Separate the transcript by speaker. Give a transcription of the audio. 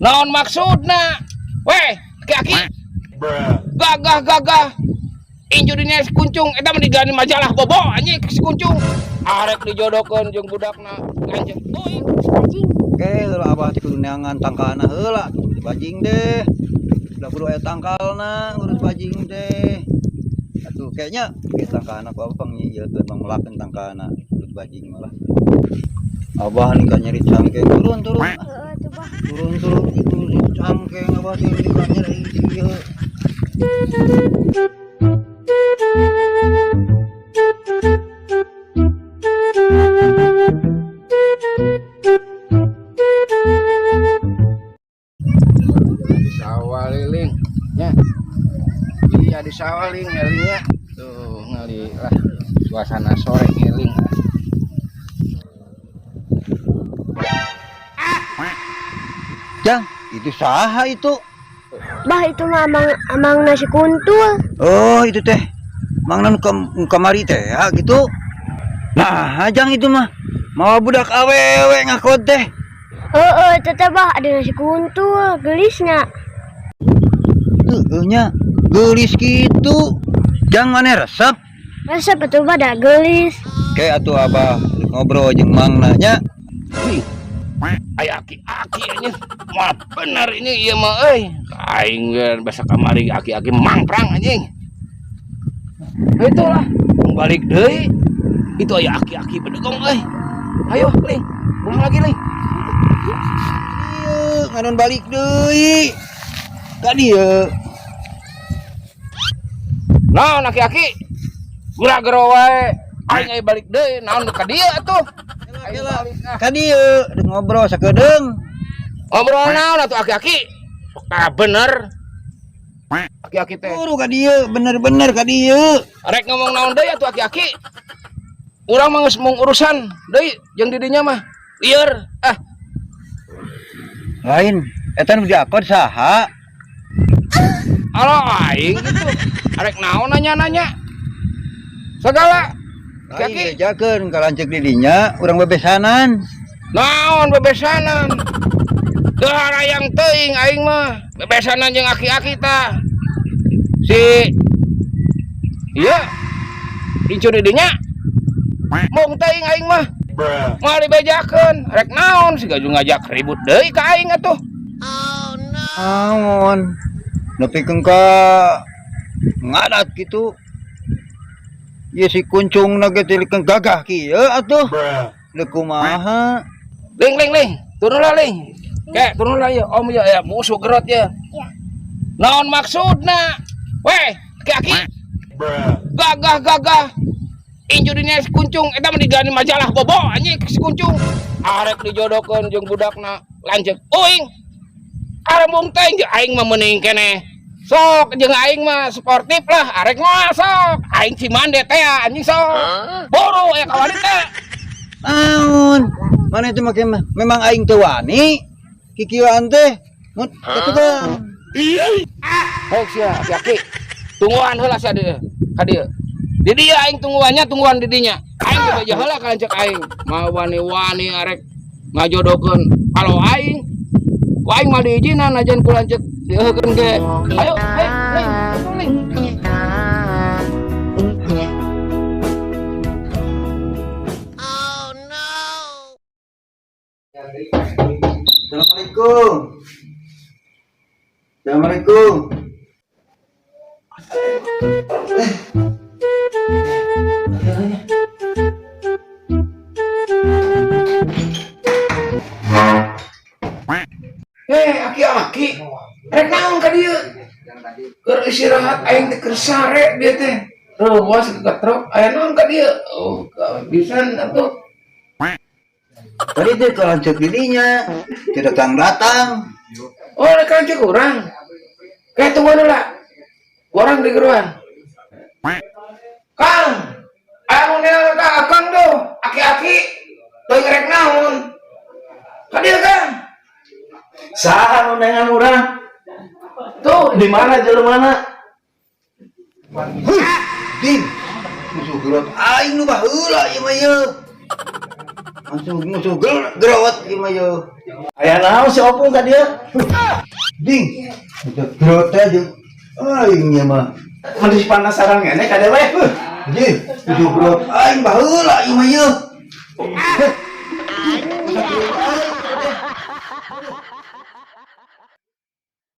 Speaker 1: Naon maksudna? Weh, aki-aki. Gagah-gagah. Incu dinya si Kuncung eta mah digani majalah bobo anjing si Kuncung. Arek dijodohkeun jeung budakna lanceuk teuing.
Speaker 2: Bajing.
Speaker 3: Oke, heula abah teh kudu neangan tangkalna heula tuh bajing deh. Udah kudu aya tangkalna ngurus bajing teh. Atuh kayaknya ke tangkalna ku abah pangyieun pangmelakeun tangkalna ngurus bajing malah. Abah nih kan nyeri cangkeng, turun turun.
Speaker 2: Heeh, tuh, Bah.
Speaker 3: Turun turun itu cangkeng abah teh kan nyeri ieu.
Speaker 1: Di sawah liling ya. Iya, di sawah ling ngelingnya. Tuh ngali lah suasana sore ngeling.
Speaker 3: Jang, itu saha itu?
Speaker 2: Bah, itu mah amang amang nasi kuntul.
Speaker 3: Oh, itu teh. Mang nu kamari teh ya gitu. Nah, jang itu mah mau budak awewe ngakod teh.
Speaker 2: Heeh, itu teh, Bah, ada nasi kuntul, gelisnya.
Speaker 3: Heueuh nya, geulis kitu. Jang maneh resep?
Speaker 2: Resep atuh, Bah, da gelis.
Speaker 3: Kayak atuh abah ngobrol jeung mangna nya.
Speaker 1: Wih, aya aki-aki anjing. Mah bener ini ieu mah euy. Aing ge basa kamari aki-aki mangprang anjing. Itulah, balik deui. Itu aya aki-aki bedegong euy. Ayo, Ling. Pulang lagi, Ling.
Speaker 3: Ieu nganon balik deui. Ka dieu.
Speaker 1: Naon aki-aki? Gura-gero wae. Aing aya balik deui, naon ka dieu atuh? Aing balik ah.
Speaker 3: Ka dieu rek ngobrol sakedeung.
Speaker 1: Ngobrol naon atuh aki-aki? Sok tah bener. Aki-aki teh.
Speaker 3: Turu ka dieu, bener-bener ka dieu.
Speaker 1: Rek ngomong naon deui atuh aki-aki? Urang mah geus mung urusan deui jeung di dinya mah. Lieur ah.
Speaker 3: Lain, eta nu diakod saha?
Speaker 1: Alo aing gitu. Arek naon nanya-nanya. Segala.
Speaker 3: Lain
Speaker 1: Aki-aki.
Speaker 3: bejakeun ka lanceuk di dinya, urang bebesanan.
Speaker 1: Naon bebesanan? Teu harayang teuing aing mah. Bebesanan jeung aki-aki tah. Si Iya. Incu di dinya. Mung teuing aing mah. Moal dibejakeun. Rek naon siga juga ngajak ribut deui ka aing atuh.
Speaker 3: Naon? Nepikeun ka ngadat kitu. Ieu si Kuncung na ge tilikeun gagah kieu atuh. Deuk kumaha?
Speaker 1: Ling ling ling, turun lah ling. Kek, turun lah ya, om ya, ya musuh gerot ya.
Speaker 2: Iya.
Speaker 1: Naon maksudna? Weh, aki-aki. Gagah-gagah. Incu dinya si Kuncung eta mah digani majalah bobo anjing si Kuncung. Arek dijodohkeun jeung budakna lanceuk uing. Arembung teh jeung aing mah meuning keneh. Sok jeung aing mah sportif lah, arek mah sok. Aing cimande teh anjing sok. Boro aya kawani teh.
Speaker 3: Naon? Mana itu make mah? Memang aing teu wani. Kikieuan teh. Mun kitu teh.
Speaker 1: Hek sia, aki-aki. Tungguan heula sia dieu. Ka dieu. Di dieu aing tungguannya, tungguan di dinya. Aing ge beja heula ka lanceuk aing. Mau wani-wani arek ngajodohkeun. Kalau aing ku aing mah diizinan ajan ku lanceuk dieuhkeun ge. Ayo, hei, ling, ling.
Speaker 3: Assalamualaikum. Assalamualaikum.
Speaker 1: Aki-aki. Rek naon ka dieu? Keur istirahat aing teh keur sare dia teh. Reuwas getrok aya naon ka dieu? Oh, bisa atuh.
Speaker 3: Tadi teh ka lanceuk di dinya. Teu datang-datang.
Speaker 1: Oh, rek lanceuk urang. Kayak tungguan heula. Urang di geruan. Kang, aya nu neang ka Akang tuh, aki-aki. Teuing rek naon? Ka dieu, Kang.
Speaker 4: Saha nu neangan urang?
Speaker 1: Tuh,
Speaker 4: Di mana jelemana?
Speaker 3: Huh, ding. Musuh gerot aing nu baheula ieu mah ieu. Langsung musuh gerawat ieu mah yeuh.
Speaker 4: Aya naon si Opung ka dieu?
Speaker 3: Ding. Udah gerawat teh jeung aing nya mah.
Speaker 4: Mun penasaran ngene ka dewe.
Speaker 3: Jih, udah gerawat aing baheula ieu mah yeuh.